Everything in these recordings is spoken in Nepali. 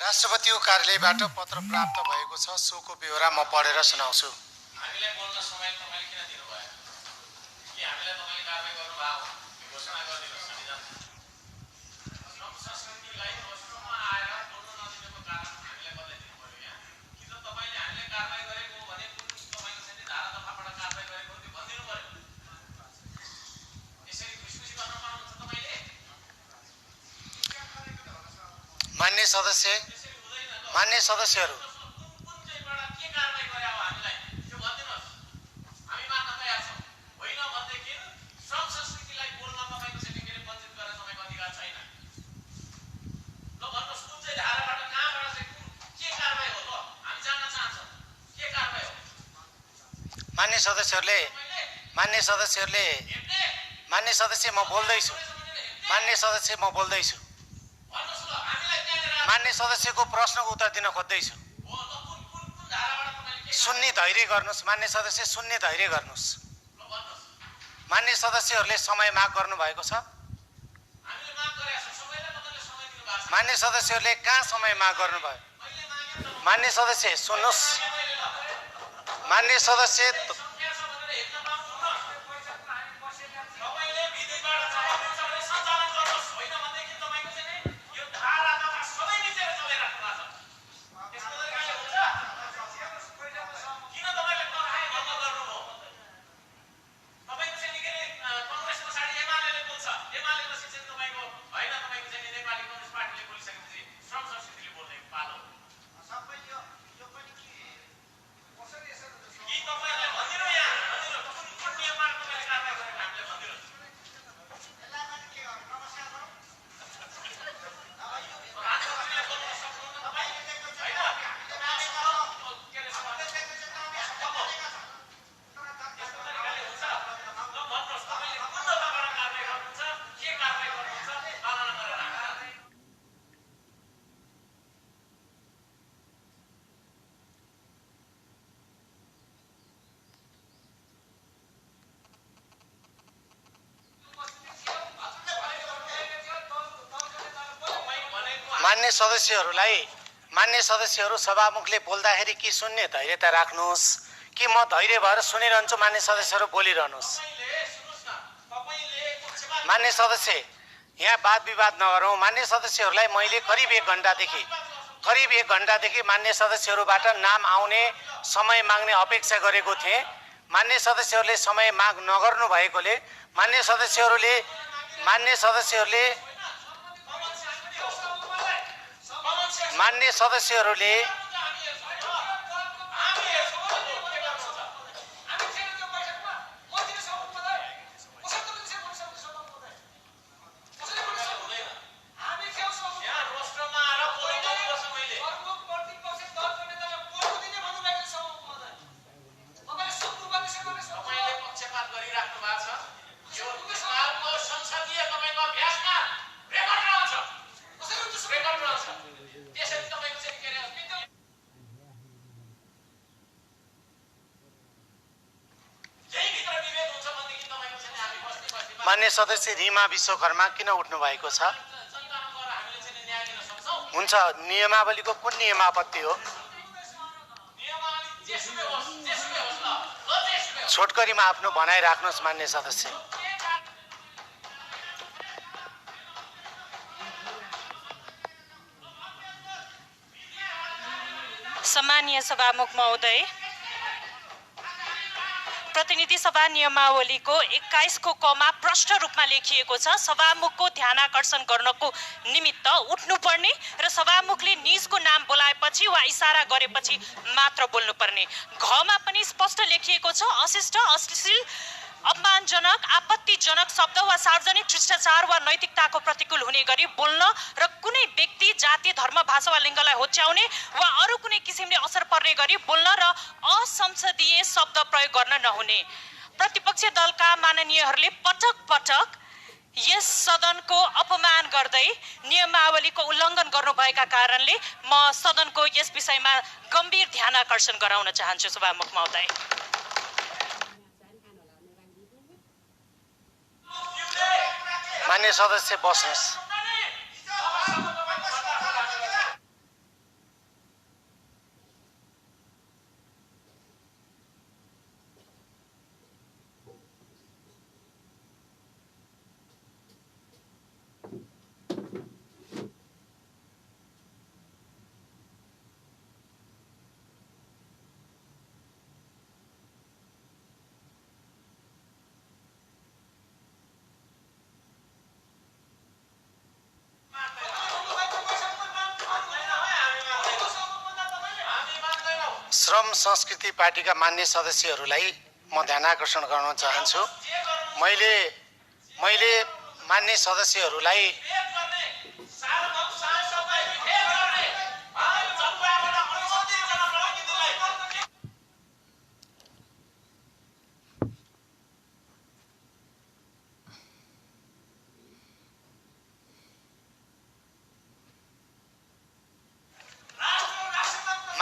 राष्ट्रपतिको कार्यालयबाट पत्र प्राप्त भएको छ। सोको ब्यौरा म पढेर सुनाउँछु। हामीलाई बोल्न समय तपाईले किन दिनुभयो? कि हामीलाई तपाईले कारबाही गर्नु भएको हो? घोषणा गरिदिनुस् संविधान। श्रम संस्कृतिलाई दोस्रोमा आएर बोल्न नदिनुको कारण हामीलाई बताइदिनु पर्यो यहाँ। कि त तपाईले हामीले कारबाही गरेको हो भने कुन तपाईको चाहिँ धारा दफाबाट कारबाही गरेको हो त्यो भनिदिनु पर्यो। यसरी खुसखुसी गर्न पाउनुहुन्छ तपाईले? मान्य सदस्य, मान्य सदस्यहरू, मान्य सदस्यहरूले मान्य सदस्य म बोल्दैछु। मान्य सदस्य म बोल्दैछु। मान्य सदस्यको प्रश्नको उत्तर दिन खोज्दैछु। सुन्ने धैर्य गर्नुस्। मान्य सदस्य सुन्ने धैर्य गर्नुस्। मान्य सदस्यहरूले समय माग गर्नु भएको छ। मान्य सदस्यहरूले कहाँ समय माग गर्नुभयो? मान्य सदस्य सुन्नुस्। मान्य सदस्य मान्य सदस्यहरू सभामुखले बोल्दाखेरि कि सुन्ने धैर्यता राख्नुहोस् कि म धैर्य भएर सुनिरहन्छु। मान्य सदस्यहरू बोलिरहनुहोस्। मान्य सदस्य यहाँ वाद विवाद नगरौँ। मान्य सदस्यहरूलाई मैले करिब एक घण्टादेखि मान्य सदस्यहरूबाट नाम आउने समय माग्ने अपेक्षा गरेको थिएँ। मान्य सदस्यहरूले समय माग नगर्नु भएकोले मान्य सदस्यहरूले मान्य सदस्य रीमा विश्वकर्मा किन उठ्नु भएको छ? हुन्छ, नियमावलीको कुन नियम आपत्ति हो? छोटकरीमा आफ्नो भनाइ राख्नुहोस्। मान्य सदस्य सम्मानीय सभामुख महोदय, प्रतिनिधि सभा नियमावलीको 21 को कमा प्रष्ट रूपमा लेखिएको छ। सभामुखको ध्यानाकर्षण गर्नको निमित्त उठ्नुपर्ने र सभामुखले निजको नाम बोलाएपछि वा इशारा गरेपछि मात्र बोल्नुपर्ने। घमा पनि स्पष्ट लेखिएको छ। अशिष्ट, अश्लील, अपमानजनक, आपत्तिजनक शब्द वा सार्वजनिक शिष्टाचार वा नैतिकताको प्रतिकूल हुने गरी बोल्न र कुनै व्यक्ति, जाति, धर्म, भाषा वा लिङ्गलाई होच्याउने वा अरू कुनै किसिमले असर पर्ने गरी बोल्न र असंसदीय शब्द प्रयोग गर्न नहुने। प्रतिपक्षी दलका माननीयहरूले पटक पटक यस सदनको अपमान गर्दै नियमावलीको उल्लङ्घन गर्नुभएका कारणले म सदनको यस विषयमा गम्भीर ध्यानाकर्षण गराउन चाहन्छु। सभामुख महोदय, मान्य सदस्य बस्नुहोस्। श्रम संस्कृति पार्टीका मान्य सदस्यहरूलाई म ध्यानाकर्षण गर्न चाहन्छु। मैले मान्य सदस्यहरूलाई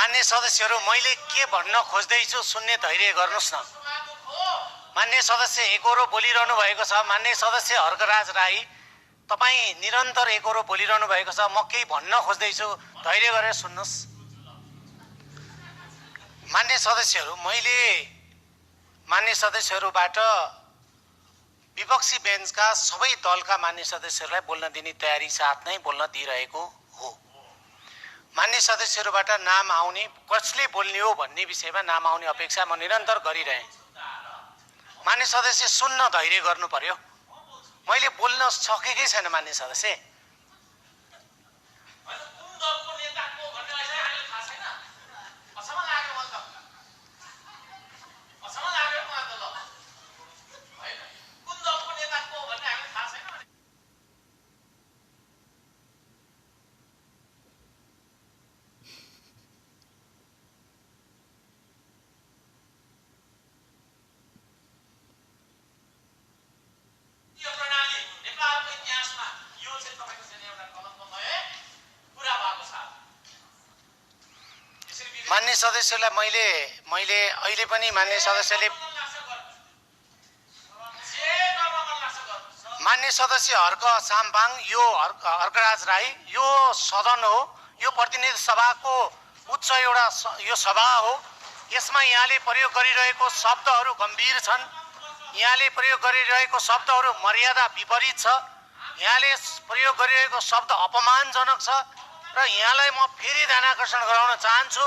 मान्य सदस्यहरू मैले के भन्न खोज्दैछु सुन्ने धैर्य गर्नुस् न। मान्य सदस्य एकहोरो बोलिरहनु भएको छ। मान्य सदस्य हर्कराज राई तपाईँ निरन्तर एकहोरो बोलिरहनु भएको छ। म केही भन्न खोज्दैछु, धैर्य गरेर सुन्नुहोस्। मान्य सदस्यहरू, मैले मान्य सदस्यहरूबाट विपक्षी बेन्चका सबै दलका मान्य सदस्यहरूलाई बोल्न दिने तयारी साथ नै बोल्न दिइरहेको हो। मान्य सदस्यहरूबाट नाम आउने, कसले बोल्ने हो भन्ने विषयमा नाम आउने अपेक्षा म निरन्तर गरिरहेँ। मान्य सदस्य सुन्न धैर्य गर्नु पर्यो। मैले बोल्न सकेकै छैन मान्य सदस्य। मान्य सदस्यलाई मैले अहिले पनि मान्य सदस्यले मान्य सदस्य हर्क साम्पाङ, यो हर्कराज राई, यो सदन हो, यो प्रतिनिधि सभाको उच्च एउटा यो सभा हो। यसमा यहाँले प्रयोग गरिरहेको शब्दहरू गम्भीर छन्। यहाँले प्रयोग गरिरहेको शब्दहरू मर्यादा विपरीत छ। यहाँले प्रयोग गरिरहेको शब्द अपमानजनक छ र यहाँलाई म फेरि ध्यानाकर्षण गराउन चाहन्छु।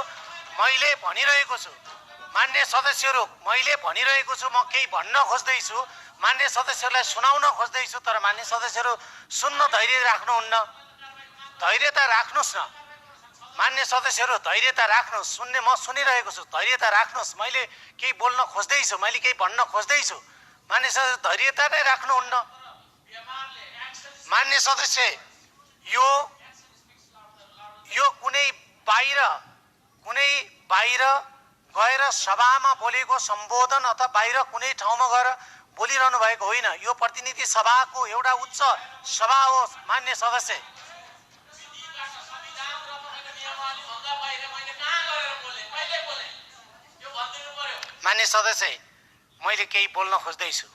मैले भनिरहेको छु मान्य सदस्यहरू, मैले भनिरहेको छु, म केही भन्न खोज्दैछु, मान्य सदस्यहरूलाई सुनाउन खोज्दैछु, तर मान्य सदस्यहरू सुन्न धैर्य राख्नुहुन्न। धैर्यता राख्नुहोस् न मान्य सदस्यहरू, धैर्यता राख्नुहोस्। सुन्ने म सुनिरहेको छु, धैर्यता राख्नुहोस्। मैले केही बोल्न खोज्दैछु, मैले केही भन्न खोज्दैछु, मान्य सदस्य धैर्यता नै राख्नुहुन्न। मान्य सदस्य, यो कुनै बाहिर गएर सभामा बोलेको सम्बोधन अथवा बाहिर कुनै ठाउँमा गएर बोलिरहनु भएको होइन। यो प्रतिनिधि सभाको एउटा उच्च सभा हो। मान्य सदस्य, मान्य सदस्य, मैले केही बोल्न खोज्दैछु।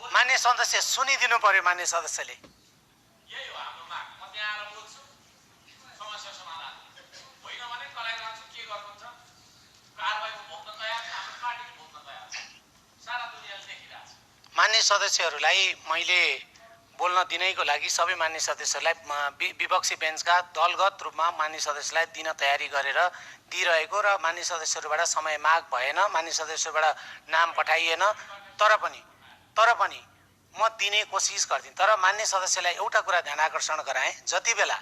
मान्य सदस्य सुनिदिनु पर्यो। मान्य सदस्यले मान्य सदस्यहरूलाई मैले बोल्न दिनैको लागि सबै मान्य सदस्यहरूलाई विपक्षी बेन्चका दलगत रूपमा मान्य सदस्यलाई दिन तयारी गरेर दिइरहेको र मान्य सदस्यहरूबाट समय माग भएन, मान्य सदस्यहरूबाट नाम पठाइएन। तर पनि म दिने कोसिस गर्दिन। तर मान्य सदस्यलाई एउटा कुरा ध्यानाकर्षण गराएँ, जति बेला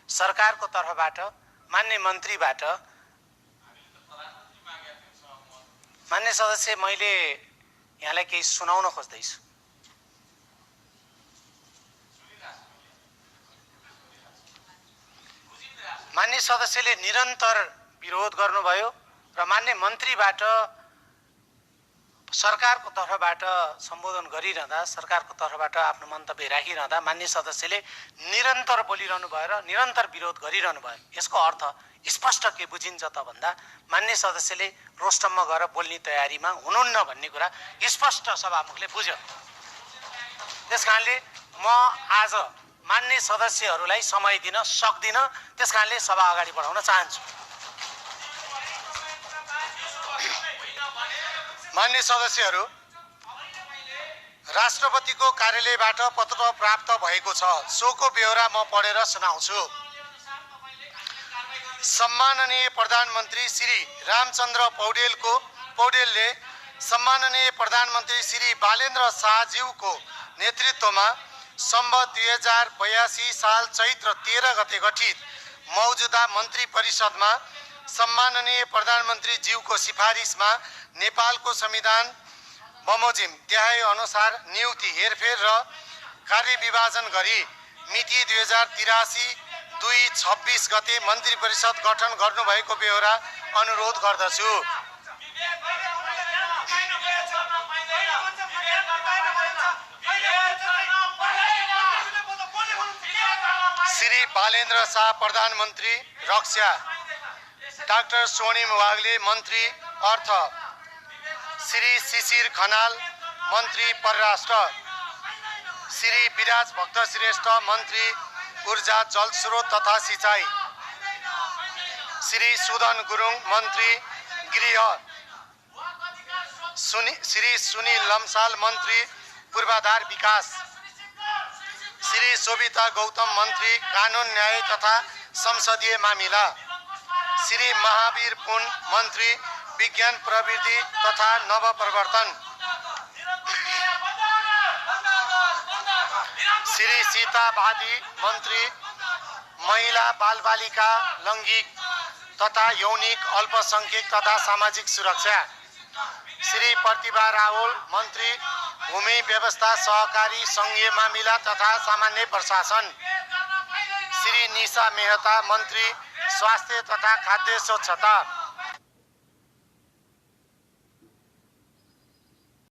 सरकारको तर्फबाट मान्य मन्त्रीबाट मान्य सदस्य, मैले यहाँलाई केही सुनाउन खोज्दैछु। मान्य सदस्यले निरन्तर विरोध गर्नुभयो र मान्य मन्त्रीबाट सरकारको तर्फबाट सम्बोधन गरिरहँदा, सरकारको तर्फबाट आफ्नो मन्तव्य राखिरहँदा मान्य सदस्यले निरन्तर बोलिरहनु भयो र निरन्तर विरोध गरिरहनु भयो। यसको अर्थ स्पष्ट के बुझिन्छ त भन्दा मान्य सदस्यले रोस्टममा गएर बोल्ने तयारीमा हुनुहुन्न भन्ने कुरा स्पष्ट सभामुखले बुझ्यो। त्यसकारणले म आज मान्य सदस्यहरूलाई समय दिन सक्दिनँ। त्यसकारणले सभा अगाडि बढाउन चाहन्छु। मान्य सदस्यहरू, राष्ट्रपतिको कार्यालयबाट पत्र प्राप्त भएको छ। सोको ब्यौरा म पढेर सुनाउँछु। सम्माननीय प्रधानमन्त्री श्री रामचन्द्र पौडेलले सम्माननीय प्रधानमन्त्री श्री बालेन्द्र शाहज्यूको नेतृत्वमा सम्वत 2082 साल चैत्र 13 गते गठित मौजूदा मन्त्री परिषदमा सम्माननीय प्रधानमन्त्री ज्यूको सिफारिसमा नेपालको संविधान बमोजिम 23 अनुसार नियुक्ति हेरफेर र कार्यविभाजन गरी मिति 2083/2/26 गते मन्त्री परिषद गठन गर्नुभएको बेहोरा अनुरोध गर्दछु। श्री बालेन्द्र शाह प्रधानमन्त्री रक्षा, डाक्टर स्वर्णिम वाग्ले मन्त्री अर्थ, श्री शिशिर खनाल मन्त्री परराष्ट्र, श्री विराज भक्तश्रेष्ठ मन्त्री ऊर्जा जलस्रोत तथा सिंचाई, श्री सुदन गुरुङ मन्त्री गृह, श्री सुनिल लम्साल मन्त्री पूर्वाधार विकास, श्री शोभिता गौतम मन्त्री कानुन न्याय तथा संसदीय मामिला, श्री महावीर पुन मन्त्री विज्ञान प्रविधि तथा नवप्रवर्तन, श्री सीता भादी मन्त्री महिला बालबालिका लैङ्गिक तथा यौनिक अल्पसंख्यक तथा सामाजिक सुरक्षा, श्री प्रतिभा रावल मन्त्री भूमि व्यवस्था सहकारी संघीय मामिला तथा सामान्य प्रशासन, श्री निशा मेहता मन्त्री स्वास्थ्य तथा खाद्य स्वच्छता,